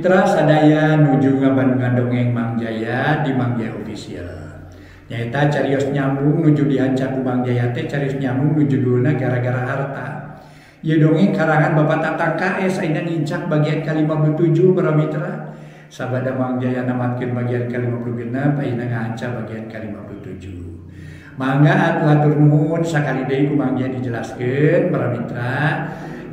Mitra sadaya nuju ngabandungan dongeng Mang Jaya di Mang Jaya Official. Nyaeta carios nyambung nuju dihanca ku Mang Jaya teh carios nyambung nu judulna gara-gara harta. Ieu dongeng karangan Bapak Tatang KS ayeuna nincak bagian ka-57 para mitra. Sabada Mang Jaya namatkeun bagian ka-56 ayeuna ngahanca bagian ka-57. Mangga atuh hatur nuhun sakali deui ku Mang Jaya dijelaskeun para mitra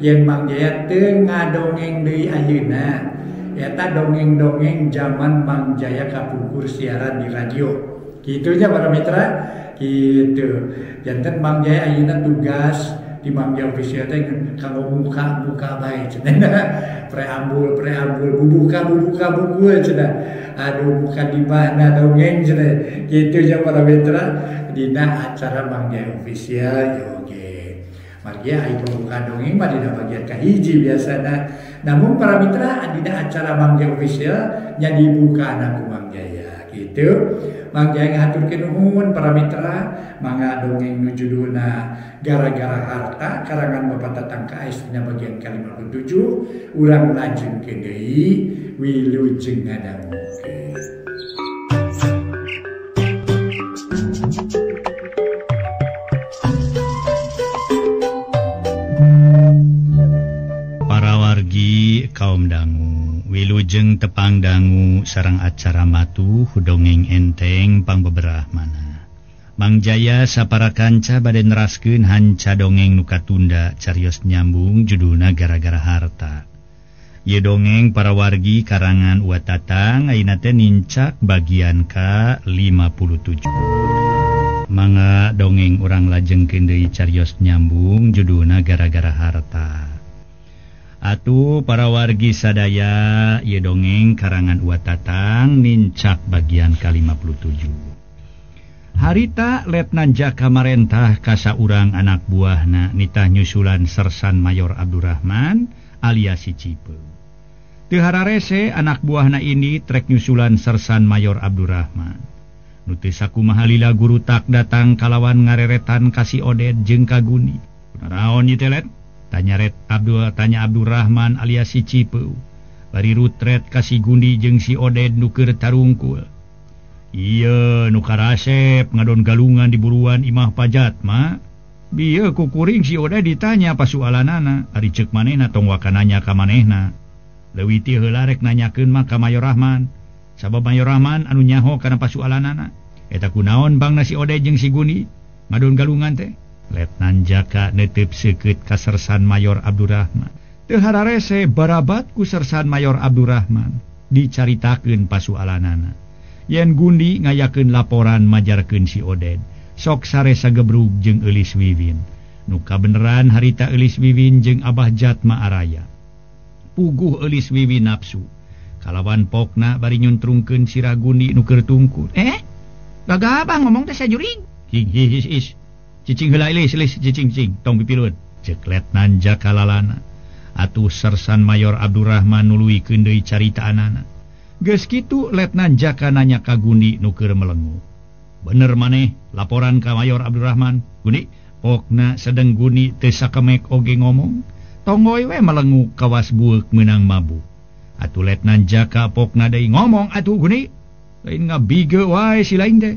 yen Mang Jaya teu ngadongeng deui ayeuna. Eta dongeng-dongeng zaman Mang Jaya kapungkur siaran di radio. Kitu nya para mitra, kitu. Janten Mang Jaya ayeuna tugas di Mang Jaya Official teh kanggo muka-muka bae cenah. Preambul, preambul, bubuka-bubuka buku cenah. Aduh muka di mana dongeng cenah. Kitu nya para mitra dina acara Mang Jaya Official ya oge. Margi ai pembukaan dongeng mah dina bagian kahiji biasana. Namun para mitra dina acara Mang Jaya Official nya dibuka ku Mang Jaya gitu. Mang Jaya ngahaturkeun nuhun para mitra mangga dongeng nu judulna gara-gara harta karangan Bapak Tatang KS dina bagian ka-57 urang lajengkeun deui wilujeng ngadangukeun. Kaum dangu wilujeng tepang dangu sareng acara matuh dongeng enteng pangbeberahmana. Mang Jaya sapara kanca bade neraskeun hanca dongeng nu katunda carios nyambung judulna gara-gara harta. Ieu dongeng para wargi karangan Wa Tatang ayeuna teh nincak bagian ka-57. Mangga dongeng urang lajengkeun deui carios nyambung judulna gara-gara harta. Atuh para wargi sadaya ieu dongeng karangan Wa Tatang nincak bagian ka-57. Harita Letnan Jaka marentah ka saurang anak buahna nitah nyusulan Sersan Mayor Abdurrahman alias si Cipeung. Teu hararese anak buahna ini trek nyusulan Sersan Mayor Abdurrahman. Nu teu sakumaha lila guru tak datang kalawan ngareretan ka si Oded jeung ka Guni. Kunaon ieu teh Let? Tanya Red Abdul tanya Abdurrahman alias si Cipeung. Bari rutret ka si Gundi jeung si Oded nu keur tarungkul. Ieu nu karasep ngadon galungan di buruan imah pajat ma. Bieu ku kuring si Oded ditanya pasualanana, ari ceuk manehna tong waka nanya ka manehna. Leuwih ti heula rek nanyakeun mah ka Mayor Rahman. Sabab Mayor Rahman anu nyaho kana pasualanana. Eta kunaon bangna si Oded jeung si Gundi ngadon galungan teh? Letnan Jaka netep seukeut ka Sersan Mayor Abdurrahman. Teu hararese barabat ku Sersan Mayor Abdurrahman dicaritakeun pasualanana. Yen Gundi ngayakeun laporan majarkeun si Oded, sok sare sagebrug jeung Eulis Wiwin. Nu kabeneran harita Eulis Wiwin jeung Abah Jatma araya. Puguh Eulis Wiwin nafsu. Kalawan pokna bari nyuntrungkeun sirah Gundi nu keur tungkul. Gagah abah ngomong teh sajurig. Hing his is. Cicing heula ilis ilis cicing cicing tong pipilueun. Ceuk Letnan Jaka lalana. Atuh Sersan Mayor Abdurrahman nuluykeun deui caritaanana. Geus kitu Letnan Jaka nanya ka Gundi nu keur melengu. Bener maneh laporan ka Mayor Abdurrahman? Gundi pokna sedeng Gundi teu sakemek oge ngomong. Tonggoy we melengu kawas bueuk meunang mabuk. Atuh Letnan Jaka pokna deui ngomong atuh Gundi. Lain ngabige wae si laing teh.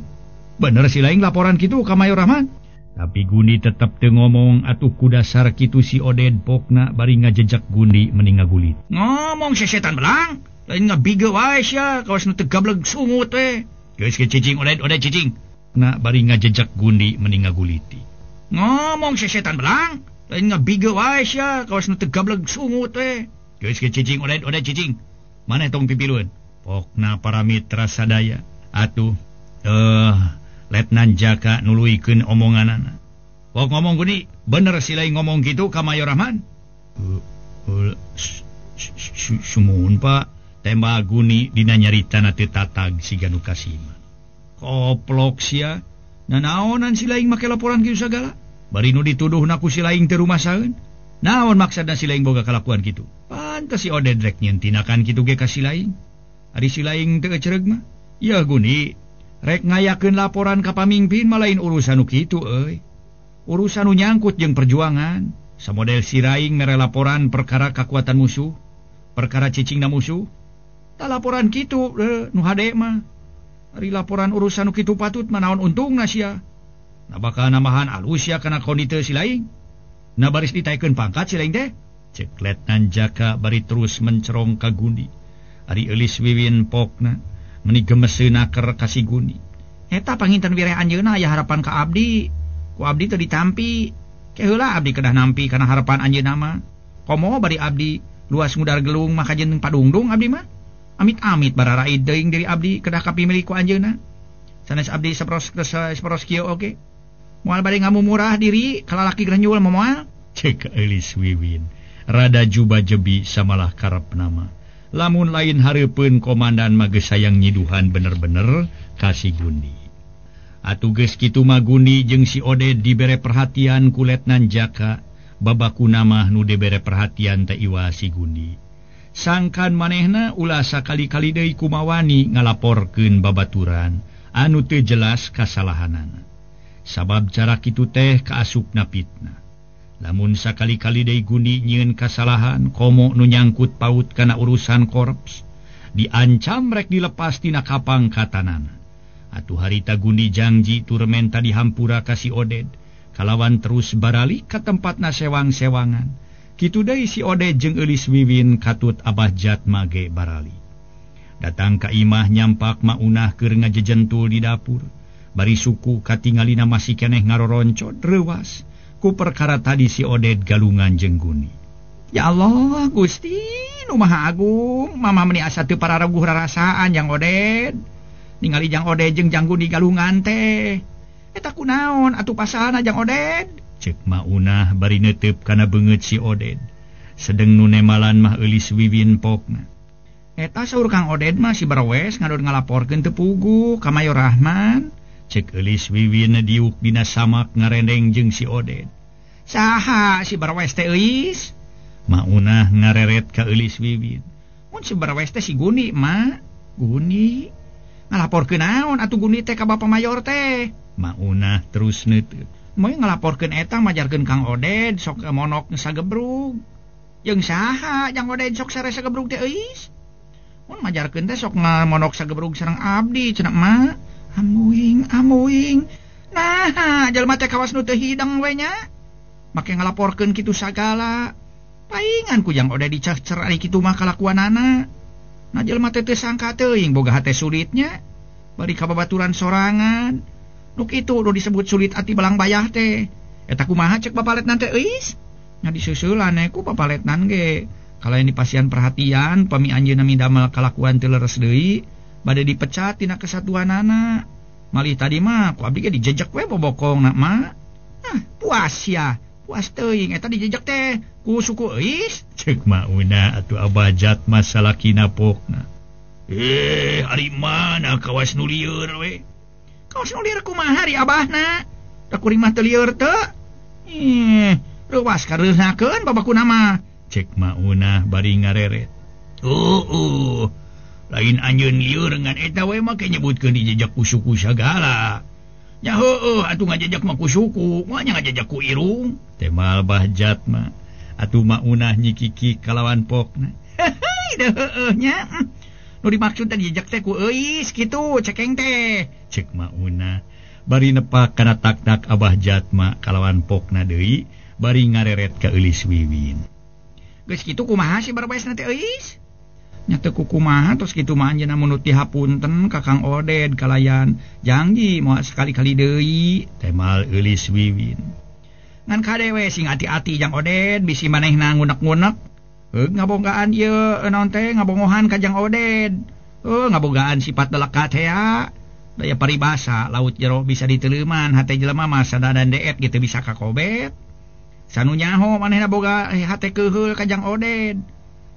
Bener si laing laporan kitu ka Mayor Rahman? Tapi Gundi tetep teu ngomong atuh ku dasar kitu si Oded pokna bari ngajejak Gundi meni ngagulit. Ngomong si setan belang, lain ngabige wae sia kawas nu teu gableg sungut we. Geus ge cicing Oded, Oded cicing. Na bari ngajejak Gundi meni ngaguliti. Ngomong si setan belang, lain ngabige wae sia kawas nu teu gableg sungut we. Geus ge cicing Oded, Oded cicing. Maneh tong pipilueun. Pokna para mitra sadaya atuh Letnan Jaka nuluykeun omonganana. Pok ngomong Gundi, bener si lain ngomong kitu ka Mayor Rahman? Sumuhun Pak, tembak Gundi dina nyaritana teu tatag siga nu kasima. Koplok sia, nanaonan si lain make laporan kitu sagala? Bari nu dituduhna ku si lain teu rumasaeun. Naon maksudna si lain boga kalakuan kitu? Pantes si Oded rek nyieun tinakan kitu ge ka si lain. Ari si lain teu ecereug mah. Ya Gundi, rek ngayakeun laporan ka pamingpin mah lain urusan nu kitu euy. Urusan nu nyangkut jeung perjuangan. Samodel si Raing mere laporan perkara kakuatan musuh, perkara cicingna musuh. Tah laporan kitu nu hade mah. Ari laporan urusan nu kitu patut mah naon untungna sia. Na bakal nambahan alus sia kana kondite si laing. Na baris ditaekeun pangkat si laing teh. Cek Letnan Jaka bari terus mencerong ka Gundi. Ari Eulis Wiwin pokna meni gemeseun naker ka si Gundi. Eta panginten wireh anjeunna aya harapan ka abdi. Ku abdi teu ditampi. Ke heula abdi kedah nampi kana harapan anjeunna mah. Komo bari abdi luas ngudar gelung mah kajen padungdung abdi mah. Amit-amit bararaid teuing diri abdi kedah kapimilik ku anjeunna. Sanes abdi saperos saperos kieu oge. Moal bade ngamumurah diri kalalaki grenyul moal. Cek Eulis Wiwin. Rada juba jebi samalah karep nama. Lamun lain hareupeun komandan mah geus sayang nyiduhan bener-bener ka si Gundi. Atuh geus kitu mah Gundi jeung si Oded dibere perhatian ku Letnan Jaka. Babakuna mah nu dibere perhatian teh iwa si Gundi. Sangkan manehna ulah sakali-kali deui kumawani ngalaporkeun babaturan anu teu jelas kasalahanana. Sabab cara kitu teh kaasupna fitnah. Lamun sakali-kali deui Gundi nyieun kasalahan komo nu nyangkut paut kana urusan korps, diancam rek dilepas tina kapangkatanana. Atuh harita Gundi jangji tur menta dihampura ka si Oded, kalawan terus baralik ka tempatna sewang-sewangan. Kitu deui si Oded jeung Eulis Wiwin katut Abah Jatma ge barali. Datang ka imah nyampak Maunah keur ngajejentul di dapur. Bari suku katingalina masih keneh ngaroroncod reuwas ku perkara tadi si Oded galungan jeung Gundi. Ya Allah Gusti nu Maha Agung, mama meni asa teu parareguh rarasaan jang Oded. Ningali jang Oded jeung jang Gundi galungan teh. Eta kunaon atuh pasalna jang Oded? Cek Maunah bari neuteup kana beungeut si Oded. Sedeng nu nemalan mah Eulis Wiwin pokna. Eta saur Kang Oded mah si Barwes ngadon ngalaporkeun teu puguh ka Mayor Rahman. Cek Eulis Wiwin diuk dina samak ngarendeng jeung si Oded. Saha si Barwes teh Eulis? Maunah ngareret ka Eulis Wiwin. Mun si Barwes teh si Gundi mah. Gundi ngalaporkeun naon atuh Gundi teh ka Bapak Mayor teh? Maunah terus neuteup. Moe ngalaporkeun eta majarkeun Kang Oded sok monok sagebrug. Jeung saha jang Oded sok sare sagebrug teh euis? Mun majarkeun teh sok ngamonok sagebrug sareng abdi cenah mah. Amuing amuing. Nah, jelema teh kawas nu teu hideng we nya. Make ngalaporkeun kitu sagala. Paingan ku jang Oded dicecer ari kitu mah kalakuanana. Nah jelema teh teu sangka teuing boga hate sulitnya. Bari ka babaturan sorangan. Nu kitu nu disebut sulit ati balang bayah teh. Eta kumaha cek Bapak Letnan teh euis? Nya disusulan ku Bapak Letnan ge. Kalayan dipasihan perhatian pami anjeunna midamel kalakuan teu leres deui, bade dipecat tina kesatuanana. Malih tadi mah ku abdi ge dijejek we bobokongna mah. Ah, puas ya. Puas teuing eta dijejek teh ku suku euis. Cek Mauna atuh Abah Jatma salakina pokna. Eh, ari mana kawas nu lieur we? Kawas nu lieur kumaha ari abahna? Da kuring mah teu lieur teu. Eh, reuwas kareuhnakeun babakuna mah. Cek Maunah bari ngareret. Oh, lain anjeun lieur ngan eta we mah ke nyebutkeun dijejek ku suku sagala. Nya heueuh atuh ngajejek mah ku suku, moal nya ngajejek ku irung. Temal Bah Jatma atuh Maunah nyikiki kalawan pokna. Heuheuy da heueuh nya. Nu dimaksud teh dijejek teh ku euis kitu cekeng teh. Cek Maunah bari nepak kana tak-tak Abah Jatma kalawan pokna deui bari ngareret ka Eulis Wiwin. Geus kitu kumaha si Barwesna teh euis? Nya teu kumaha tos kitu mah anjeunna mun dihapunten ka Kang Oded kalayan janji moal sekali-kali deui. Temal Eulis Wiwin. Ngan kade we sing ati-ati jang Oded bisi manehna ngunek-ngunek. Ngabonggaan ieu naon teh ngabongohan ka jang Oded. Ngabogaan sifat delekat hea. Daya paribasa laut jero bisa diteleuman hate jelema mah sadadan deet gitu bisa kakobet. Sanu nyaho manehna boga hate keuheul ka jang Oded.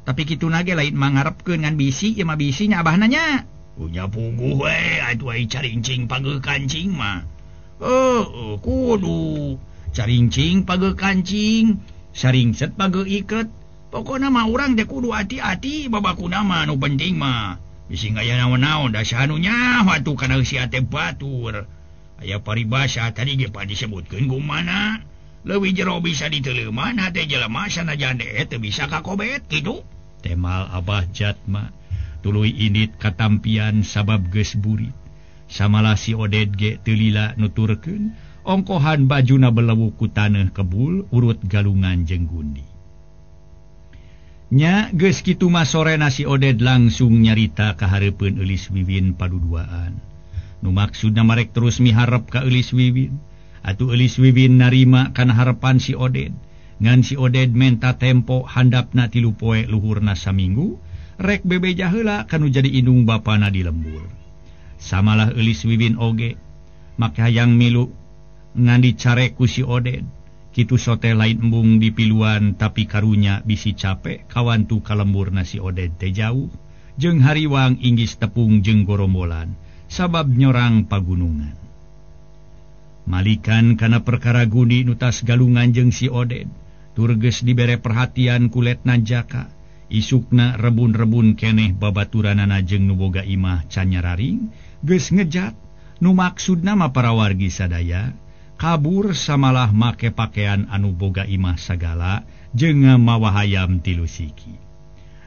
Tapi kitu na ge lain mangarepkeun ngan bisi ieu mah bisi nya abahna nya. Punya puguh we atuh ai carincing pageuh kancing mah. Heuh kudu carincing pageuh kancing, saringset pageuh iket. Pokona mah urang teh kudu ati-ati babakuna mah nu penting mah. Bisi aya naon-naon da sanu nyaho atuh kana sia teh batur. Aya paribasa tadi ge pan disebutkeun gumana. Leuwih jero bisa diteleuman hate jelema sanajan deet teu bisa kakobet kitu. Temal Abah Jatma Tuluy indit katampian sabab geus burit. Samalah si Oded ge teu lila nuturkeun ongkohan bajuna belewuk ku taneuh kebul urut galungan jeung gundi. Nya geus kitu mah sorena si Oded langsung nyarita ka hareupeun Eulis Wiwin paduduaan. Nu maksudna marek terus miharep ka Eulis Wiwin. Atuh Eulis Wiwin narima kana harepan si Oded. Ngan si Oded menta tempo handapna 3 poe luhurna saminggu rek bebeja heula kanu jadi indung bapana di lembur. Samalah Eulis Wiwin oge make hayang milu ngan dicarek ku si Oded. Kitu sote lain embung dipiluan tapi karunya bisi capek kawantu ka lemburna si Oded teh jauh jeung hariwang inggis tepung jeung gorombolan sabab nyorang pagunungan. Malikan kana perkara Gundi nutas galungan jeung si Oded tur geus dibere perhatian ku Letnan Jaka. Isukna rebun-rebun keneh babaturanana jeung nu boga imah canyararing geus ngejat nu maksudna mah para wargi sadaya kabur samalah make pakaian anu boga imah sagala jeung mawa hayam 3 siki.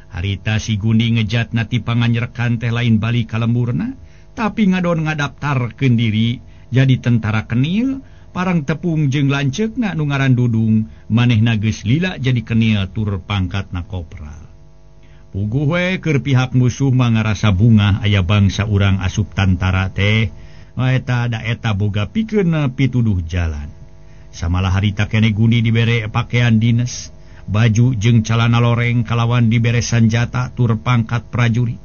Harita si Gundi ngejatna ti panganyrekan teh lain balik ka lemburna tapi ngadon ngadaptarkeun diri jadi tentara kenil parang tepung jeung lanceukna nu ngaran Dudung manehna geus lila jadi kenil tur pangkatna kopral. Puguh we keur pihak musuh mah ngarasa bungah aya bangsa urang asup tantara teh eta da eta boga pikeun pituduh jalan. Samalah harita kene Gundi dibere pakaian dinas, baju jeung calana loreng kalawan dibere sanjata tur pangkat prajurit.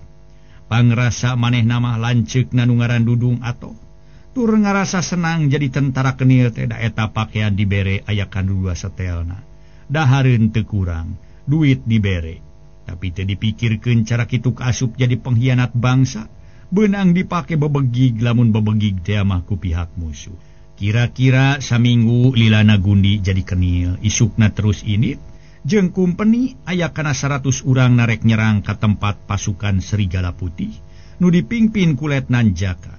Pangrasa manehna mah lanceukna nu ngaran Dudung atoh tur ngarasa senang jadi tentara kenil teh da eta pakaian dibere aya kana 2 setelna. Dahareun teu kurang, duit dibere. Tapi teu dipikirkeun cara kitu kaasup jadi pengkhianat bangsa, beunang dipake bebegig lamun bebegig teh mah ku pihak musuh. Kira-kira saminggu lilana Gundi jadi kenil, isukna terus init jeung kumpeni aya kana 100 urang narek nyerang ka tempat pasukan Serigala Putih nu dipimpin ku Letnan Jaka.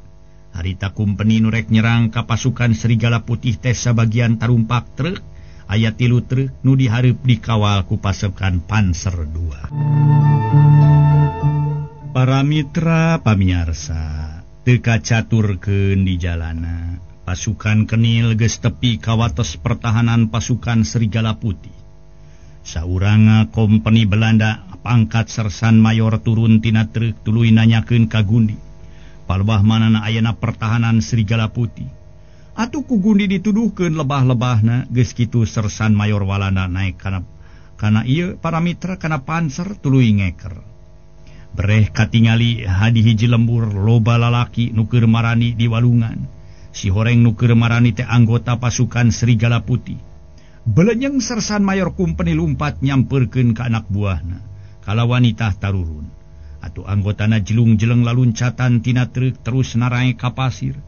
Harita kumpeni nu rek nyerang ka pasukan Serigala Putih teh sabagian tarumpak truk, aya 3 truk nu dihareup dikawal ku pasukan Panser 2. Para mitra pamiarsa, teu kacaturkeun di jalana. Pasukan kenil geus tepi ka wates pertahanan pasukan Serigala Putih. Sauranga kompeni Belanda pangkat sersan mayor turun tina truk tuluy nanyakeun ka Gundi. Palebah manana ayana pertahanan Serigala Putih. Atuh ku Gundi dituduhkeun lebah-lebahna geus kitu sersan mayor Walanda naik kana ieu para mitra kana panser tuluy ngeker. Breh katingali hadi hiji lembur loba lalaki nu keur marani di walungan. Si horeng nu keur marani teh anggota pasukan Serigala Putih. Belenyeng sersan mayor kumpeni lumpat nyamperkeun ka anak buahna. Kalawanitah tarurun. Atuh anggotana jelung-jeleng laluncatan tina truk terus narae ka pasir.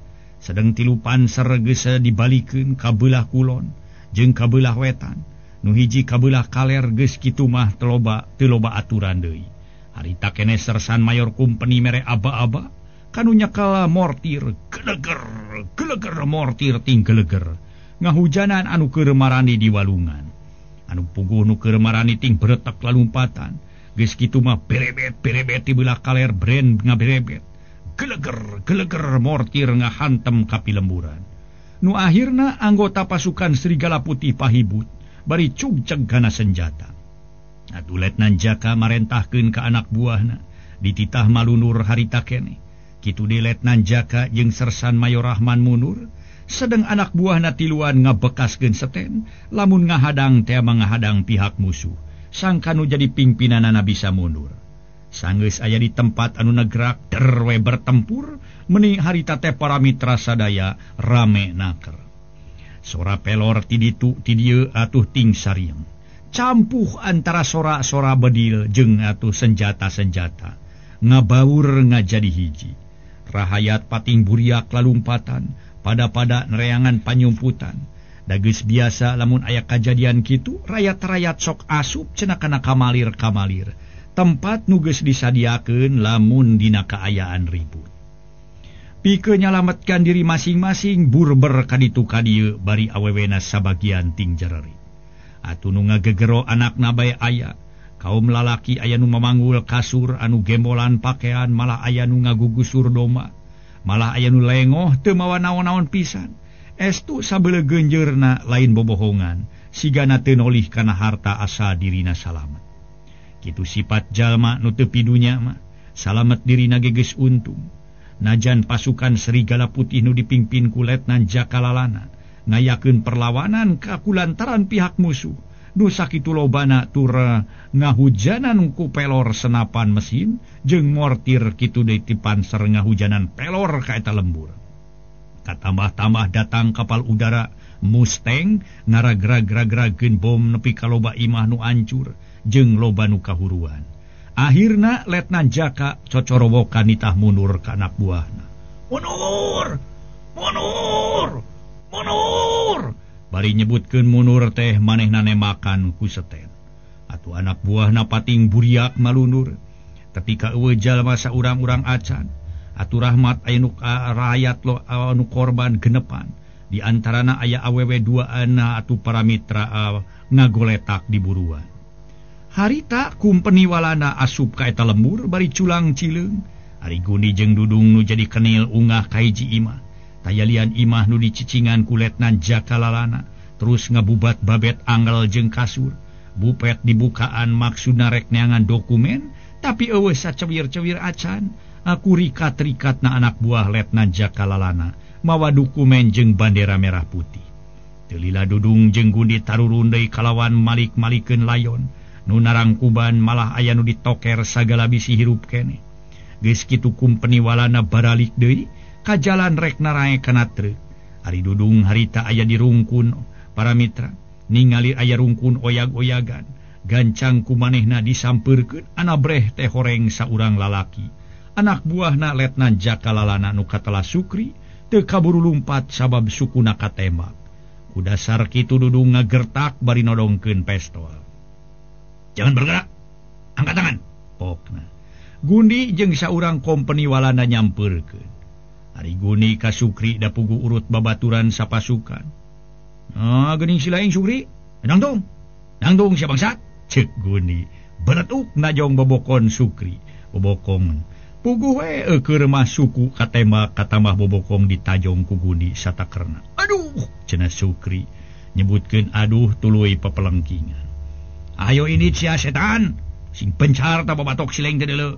Sedeng 3 panser geus dibalikeun ka beulah kulon jeung ka beulah wetan. Nu hiji ka beulah kaler geus kitu mah teu loba aturan deui. Harita keneh sersan mayor kumpeni mere aba-aba kanu nyekel mortir geleger geleger mortir ting geleger ngahujanan anu keur marani di walungan. Anu puguh nu keur marani ting beretek lalumpatan. Geus kitu mah berebet-berebet ti beulah kaler bren ngaberebet. Geleger geleger mortir ngahantem ka pilemburan. Nu akhirna anggota pasukan Serigala Putih pahibut bari cugceg kana senjata. Atuh Letnan Jaka marentahkeun ka anak buahna dititah malunur harita keneh. Kitu deui Letnan Jaka jeung Sersan Mayor Rahman mundur, sedeng anak buahna tiluan ngabekaskeun seten lamun ngahadang teh mangahadang pihak musuh. Sangka nu jadi pimpinanana bisa mundur. Sanggeus aya di tempat anu negrak derwe bertempur meuni harita teh para mitra sadaya rame naker. Sora pelor ti ditu ti dieu atuh ting sarieung. Campuh antara sora-sora bedil jeung atuh senjata-senjata ngabaur ngajadi hiji. Rahayat pating buriak lalumpatan pada-pada nereangan panyumputan. Da geus biasa lamun aya kajadian kitu rayat-rayat sok asup cenah kana kamalir-kamalir tempat nu geus disadiakeun lamun dina kaayaan ribut. Pikeun nyalametkan diri masing-masing burber kaditu kadieu bari awewena sabagian ting jererit. Atuh nu ngagegero anakna bae aya, Kaum lalaki aya nu mamanggul kasur anu gembolan pakaian malah aya nu ngagugusur domba. Malah aya nu lengoh teu mawa naon-naon pisan. Estu sabeleugeunjeurna lain bobohongan, sigana teu nolih kana harta asa dirina salamet. Kitu sifat jalma nu teu pidunya mah, salamet dirina ge geus untung. Najan pasukan serigala putih nu dipimpin ku Letnan Jaka Lalana ngayakeun perlawanan ka kulantaran pihak musuh. Nu sakitu lobana tur ngahujanan ku pelor senapan mesin jeung mortir kitu deui ti panser ngahujanan pelor ka eta lembur. Katambah-tambah datang kapal udara Mustang ngaragrag-ragrageun bom nepi ka loba imah nu ancur jeung loba nu kahuruan. Akhirna Letnan Jaka cocorowokan nitah mundur ka anak buahna. Mundur! Mundur! Mundur! Bari nyebutkeun mundur teh manehna nemakan ku seten. Atuh anak buahna pating buriak malunur. Ketika eueuh jalma saurang-urang acan, atuh rahmat aya nu rakyat lo anu korban genepan. Di antarana aya awewe duaana atuh para mitra ngagoletak di buruan. Harita kumpeni walana asup ka eta lembur bari culang cileung. Ari Guni jeung Dudung nu jadi kenil ungah ka hiji imah. Tayalian imah nu dicicingan ku Letnan Jaka Lalana terus ngabubat babet angel jeung kasur. Bupet dibukaan maksudna rek neangan dokumen tapi eueuh sacewir-cewir acan. Aku rikat-rikatna anak buah Letnan Jaka Lalana mawa dokumen jeung bandera merah putih. Teu lila Dudung jeung Gundi tarurun deui kalawan malik-malikeun layon. Nu narangkuban malah aya nu ditoker sagala bisi hirup keneh. Geus kitu kumpeni walana baralik deui ka jalan rek narae kana truk. Ari Dudung harita aya di rungkun para mitra, ningali aya rungkun oyag-oyagan, gancang ku manehna disampeurkeun anabreh teh horeng saurang lalaki. Anak buahna Letnan Jaka Lalana nu katela Sukri teu kaburu lumpat sabab sukuna katembak. Ku dasar kitu Dudung ngagertak bari nodongkeun pestol. Jangan bergerak, angkat tangan, pokna. Gundi jeung saurang kompeni walana nyampeurkeun. Ari Guni ka Sukri da puguh urut babaturan sapasukan. Ah, geuning silaing Sukri, nangtung. Nangtung sia bangsat, ceuk Guni. Beletuk najong bobokon Sukri, bobokong. Puguh we eueur mah suku katembak katambah bobokong ditajong ku Guni satakerna. Aduh, cenah Sukri nyebutkeun aduh tuluy pepelengkingan. Ayo ini sia setan, sing pencar ta babatok sileng teh deuleu.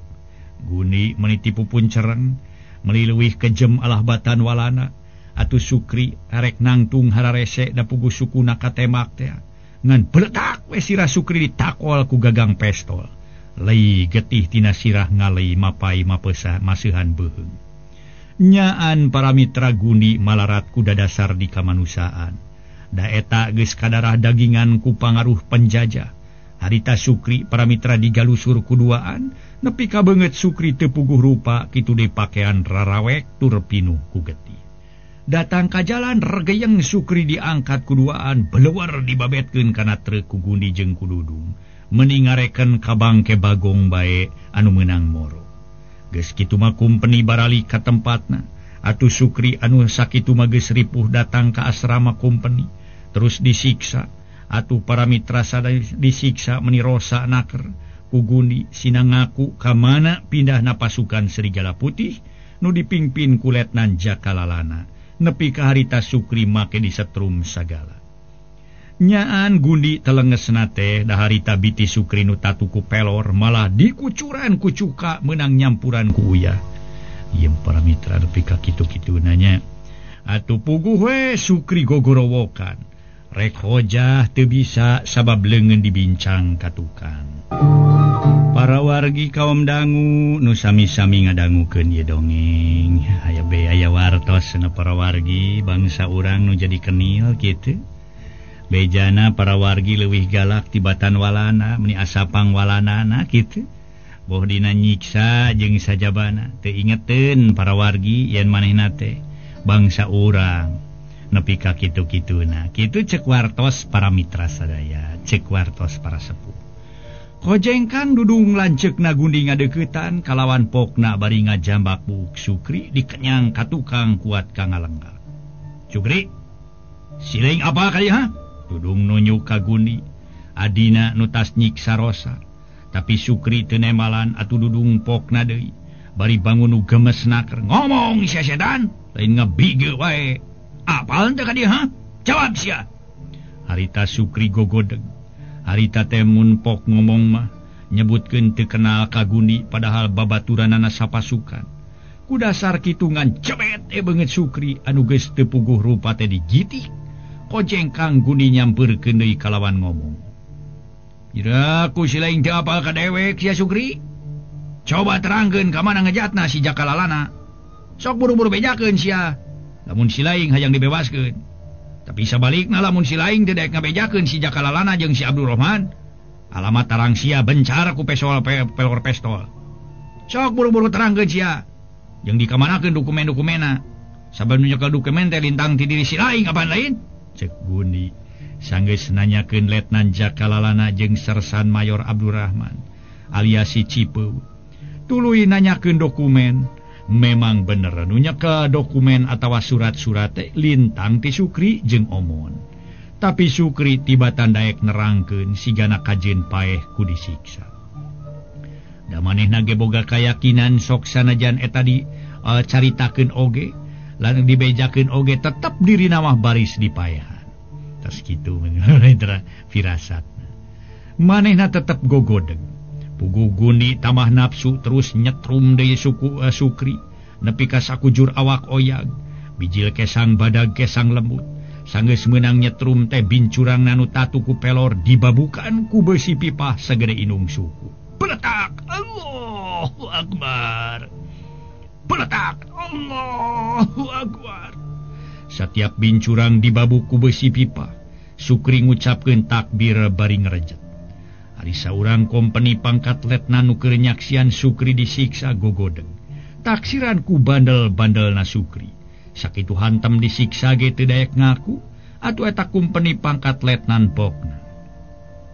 Guni meniti pupun cereng, meliluih kejem alah batan walana. Atuh Sukri arek nangtung hararese da puguh sukuna katemak teh. Ngan beletak we sirah Sukri ditakol ku gagang pestol. Lei getih tina sirah ngalei mapai mapesah maseuhan beuheung. Nyaan para mitra Guni malarat ku dadasar di kamanusiaan. Da eta geus kadarah dagingan ku pangaruh penjajah. Harita Sukri para mitra digalusur kuduaan nepi ka beungeut Sukri teu puguh rupa kitu deui pakean rarawek tur pinuh ku getih. Datang ka jalan regeyeng Sukri diangkat kuduaan belewar dibabetkeun kana truk ku Gundi jeung ku Dudung. Meuni ngareken ka bangke Bagong bae anu meunang moro. Geus kitu mah kumpeni baralik ka tempatna. Atuh Sukri anu sakitu mah geus ripuh datang ka asrama kumpeni terus disiksa. Atuh para mitra sadaya disiksa meni rosa naker ku Gundi sina ngaku ka mana pindahna pasukan serigala putih nu dipimpin ku Letnan Jaka Lalana nepi ka harita Sukri make disetrum sagala. Nyaan Gundi telengesna teh da harita biti Sukri nu tatuku pelor malah dikucuran ku cuka meunang nyampuran ku uyah. Ieu para mitra nepi ka kitu-kitu nanya. Atuh puguh we Sukri gogorowokan. Rek hojah teu bisa sabab leungeun dibincang ka tukang. Para wargi kaum dangu nu sami-sami ngadangukeun ieu dongeng. Aya be aya wartos na para wargi bangsa urang nu jadi kenil kitu. Bejana para wargi leuwih galak tibatan walana meni asapang walanana kitu. Boh dina nyiksa jeung sajabana teu ingeteun para wargi yen manehna teh bangsa urang. Nepi ka kitu-kituna. Kitu cek wartos para mitra sadaya, cek wartos para sepuh. Kojengkan Dudung lanceukna Gundi ngadeuketan kalawan pokna bari ngajambak buuk Sukri dikenyang ka tukang kuat ka ngalenggak. Sukri, siling apa kali ha? Dudung nunjuk ka Gundi. Adina nu tas nyiksa rosa. Tapi Sukri teu nembalan atuh Dudung pokna deui. Bari bangun nu gemes naker ngomong sia setan, lain ngebige wae. Apal teh ka dieu ha? Jawab sia. Harita Sukri gogodeg. Harita teh mun pok ngomong mah nyebutkeun teu kenal ka Gundi padahal babaturanana sapasukan. Ku dasar kitungan cebet beungeut Sukri anu geus teu puguh rupa teh digitik. Kojeng Kang Gundi nyampeurkeun deui kalawan ngomong. Ira ku si lain teu apal ka dewek sia Sukri. Coba terangkeun ka mana ngejatna si Jaka Lalana. Sok buru-buru bejakeun sia. Lamun si lain hayang dibebaskeun. Tapi sabalikna lamun si lain teu daek ngabejakeun si Jaka Lalana jeung si Abdurrahman, alamat tarang sia bencar ku pesol pelor pestol. Sok buru-buru terangkeun sia. Jeung dikamanakeun dokumen-dokumenna. Sabab nu nyekel dokumen teh lintang ti diri si lain apaan lain? Cek Gundi. Sanggeus nanyakeun Letnan Jaka Lalana jeung Sersan Mayor Abdurrahman alias si Cipeu. Tuluy nanyakeun dokumen. Memang bener nu nyekel dokumen atawa surat-surat teh lintang ti Sukri jeung Omon. Tapi Sukri tibatan daek nerangkeun sigana kajeun paeh ku disiksa. Da manehna ge boga kayakinan sok sanajan eta di caritakeun oge lan dibejakeun oge tetep dirina mah baris dipaehan. Tas kitu firasatna. Manehna tetep gogodeg. Puguh Gundi tambah nafsu terus nyetrum deui suku Sukri nepi ka sakujur awak oyag. Bijil kesang badag kesang lembut. Sanggeus meunang nyetrum teh bincurang nanu tatu ku pelor dibabukan ku beusi pipah sagede inung suku. Peletak! Allahu Akbar. Peletak! Allahu Akbar. Setiap bincurang dibabuk ku beusi pipa, Sukri ngucapkeun takbir bari ngrejet. Ari saurang kompeni pangkat letnan nu keur nyaksian Sukri disiksa gogodeg. Taksiran ku bandel-bandelna Sukri. Sakitu hantem disiksa ge teu daek ngaku, atuh eta kompeni pangkat letnan pokna.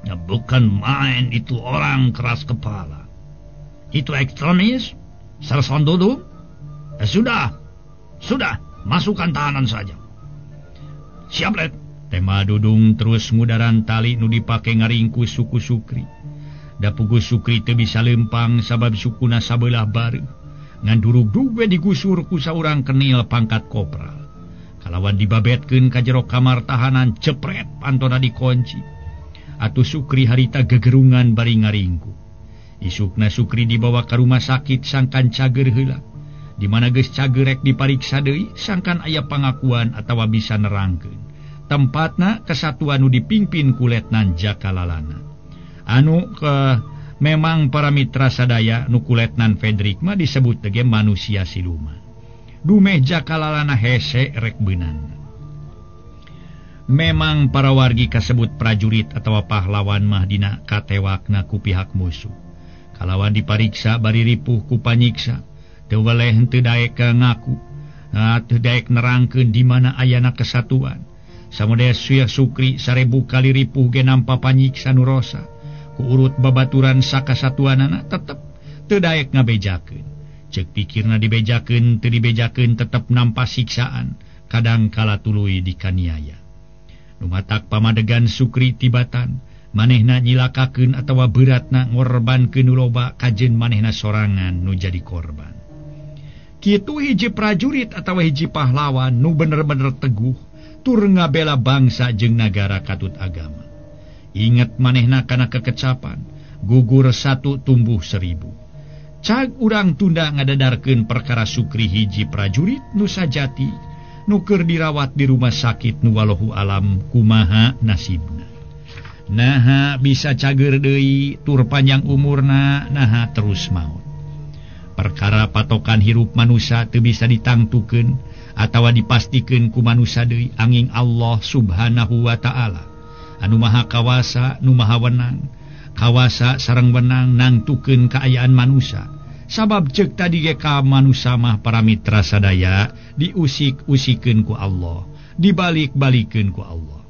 Ya, bukan main itu orang keras kepala. Itu ekstremis, Sersan Dudung. Ya, sudah, masukkan tahanan saja. Siap, Let. Tema Dudung terus ngudaran tali nu dipake ngaringkus suku Sukri. Da puguh Sukri teu bisa lempang sabab sukuna sabelah bareuh. Ngan durug-durug we digusur ku saurang kenil pangkat kopral. Kalawan dibabetkeun ka jero kamar tahanan cepret pantona dikunci. Atuh Sukri harita gegerungan bari ngaringku. Isukna Sukri dibawa ka rumah sakit sangkan cager heula. Di mana geus cager rek dipariksa deui sangkan aya pangakuan atawa bisa nerangkeun. Tempatna kesatuan nu dipimpin ku Letnan Jaka Lalana. Anu ke memang para mitra sadaya nu ku Letnan Fredrik mah disebut teh manusia siluman. Dumeh Jaka Lalana hese rek beunang. Memang para wargi kasebut prajurit atawa pahlawan mah dina katewakna ku pihak musuh. Kalawan dipariksa bari ripuh ku panyiksa, teu weleh teu daek ngaku, teu daek nerangkeun di mana ayana kesatuan. Samodaya Suya Sukri 1000 kali ripuh ge nampa panyiksa nu rosa. Ku urut babaturan sakasatuanana tetep teu daek ngabejakeun. Ceuk pikirna dibejakeun teu dibejakeun tetep nampa siksaan, kadang kala tuluy dikaniaya. Lumatak pamadegan Sukri tibatan, manehna nyilakakeun atawa beratna ngorbankeun nu loba kajeun manehna sorangan nu jadi korban. Kitu hiji prajurit atawa hiji pahlawan nu bener-bener teguh tur ngabela bangsa jeung nagara katut agama. Ingat manehna kana kekecapan, gugur satu tumbuh 1000. Cag urang tunda ngadadarkeun perkara Sukri hiji prajurit nu sajati nu keur dirawat di rumah sakit nu walahu alam kumaha nasibna. Naha bisa cager deui tur panjang umurna, naha terus maut. Perkara patokan hirup manusia teu bisa ditangtukeun atawa dipastikeun ku manusia deui angin Allah Subhanahu wa taala. Anu maha kawasa, nu maha wenang. Kawasa sareng wenang nangtukeun kaayaan manusia. Sabab ceuk tadi ge ka manusia mah para mitra sadaya diusik-usikeun ku Allah, dibalik-balikeun ku Allah.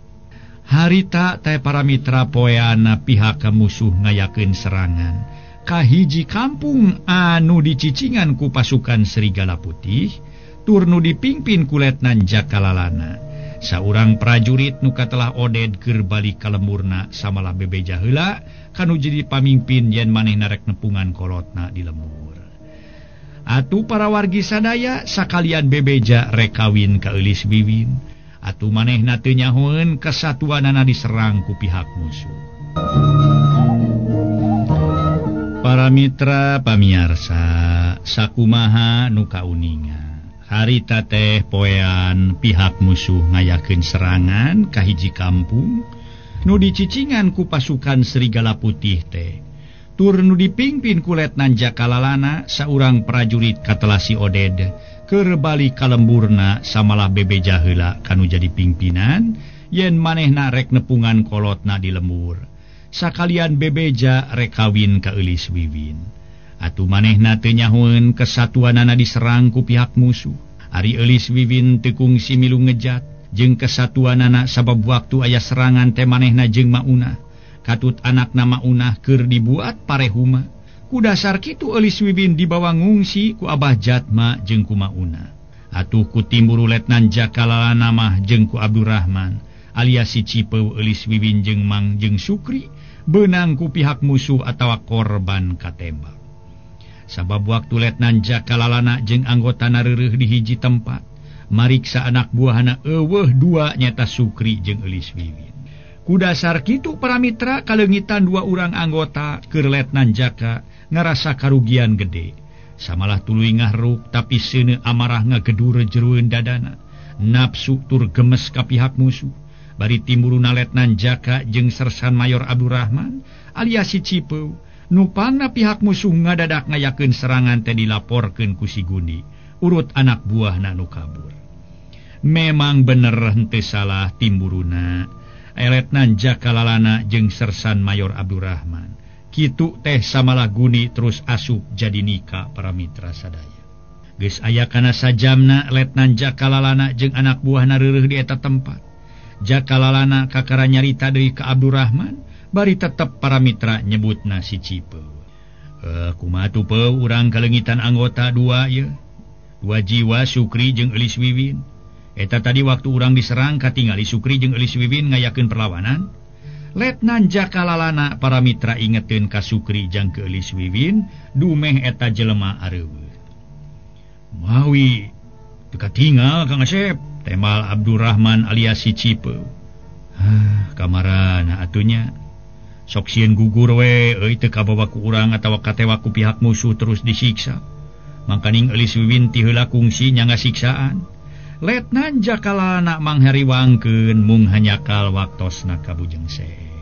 Harita teh para mitra poeana pihak musuh ngayakeun serangan ka hiji kampung anu dicicingan ku pasukan Serigala Putih, tur nu dipimpin ku Letnan Jaka Lalana. Saurang prajurit nu katelah Oded keur balik ka lemburna samalah bebeja heula kanu jadi pamimpin yen manehna rek nepungan kolotna di lembur. Atuh para wargi sadaya sakalian bebeja rek kawin ka Eulis Wiwin. Atuh manehna teu nyahoeun kesatuanana diserang ku pihak musuh. Para mitra pamiarsa, sakumaha nu kauninga. Harita teh poean pihak musuh ngayakeun serangan ka hiji kampung nu dicicingan ku pasukan Serigala Putih teh. Tur nu dipingpin ku Letnan Jakalalana saurang prajurit katelah si Oded keur balik ka lemburna samalah bebeja heula kanu jadi pimpinan yen manehna rek nepungan kolotna di lembur. Sakalian bebeja rek kawin ka Eulis Wiwin. Atuh manehna teu nyahoeun kesatuanana diserang ku pihak musuh. Ari Eulis Wiwin teu kungsi milu ngejat jeung kesatuanana sabab waktu aya serangan teh manehna jeung Maunah. Katut anakna Maunah keur dibuat parehuma. Ku dasar kitu Eulis Wiwin dibawa ngungsi ku Abah Jatma jeung ku Maunah. Atuh ku timburu Letnan Jakalalana mah jeung ku Abdurrahman alias si Cipeu Eulis Wiwin jeung Mang jeung Sukri beunang ku pihak musuh atawa korban katembak. Sabab waktu Letnan Jakalalana jeung anggotana reureuh di hiji tempat, mariksa anak buahna eueuh dua nyata Sukri jeung Eulis Wiwin. Ku dasar kitu para mitra kaleungitan dua urang anggota keur Letnan Jaka ngarasa karugian gede. Samalah tuluy ngahruk tapi seuneu amarah ngagedur jerueun dadana. Nafsu tur gemes ka pihak musuh. Bari timburuna Letnan Jaka jeung Sersan Mayor Abdurrahman alias si Cipeu nupangna pihak musuh ngadadak ngayakeun serangan teh dilaporkeun ku si Gundi urut anak buahna nu kabur. Memang bener henteu salah timburuna Letnan Jakalalana jeung Sersan Mayor Abdurrahman. Kitu teh samalah Gundi terus asup jadi nikah para mitra sadaya. Geus aya kana sajamna Letnan Jakalalana jeung anak buahna reureuh di eta tempat. Jakalalana kakara nyarita deui ka Abdurrahman bari tetep para mitra nyebutna si Cipeu. Kumaha tuh Peu urang kaleungitan anggota dua ye. Dua jiwa Sukri jeung Eulis Wiwin. Eta tadi waktu urang diserang katingali Sukri jeung Eulis Wiwin ngayakeun perlawanan. Letnan Jakalalana para mitra ingeteun ka Sukri jeung ke Eulis Wiwin dumeh eta jelema areuweuh. Mawi teu katingal Kang Asep. Temal Abdurrahman alias si Cipeu. Kamarana atunya. Sok sieun gugur we euy teu kabawa ku urang atawa katewa ku pihak musuh terus disiksa. Mangkaning Eulis Wiwin ti heula kungsi nyangga siksaan. Letnan Jakalana manghariwangkeun mung hanyakal waktosna kabujeng se.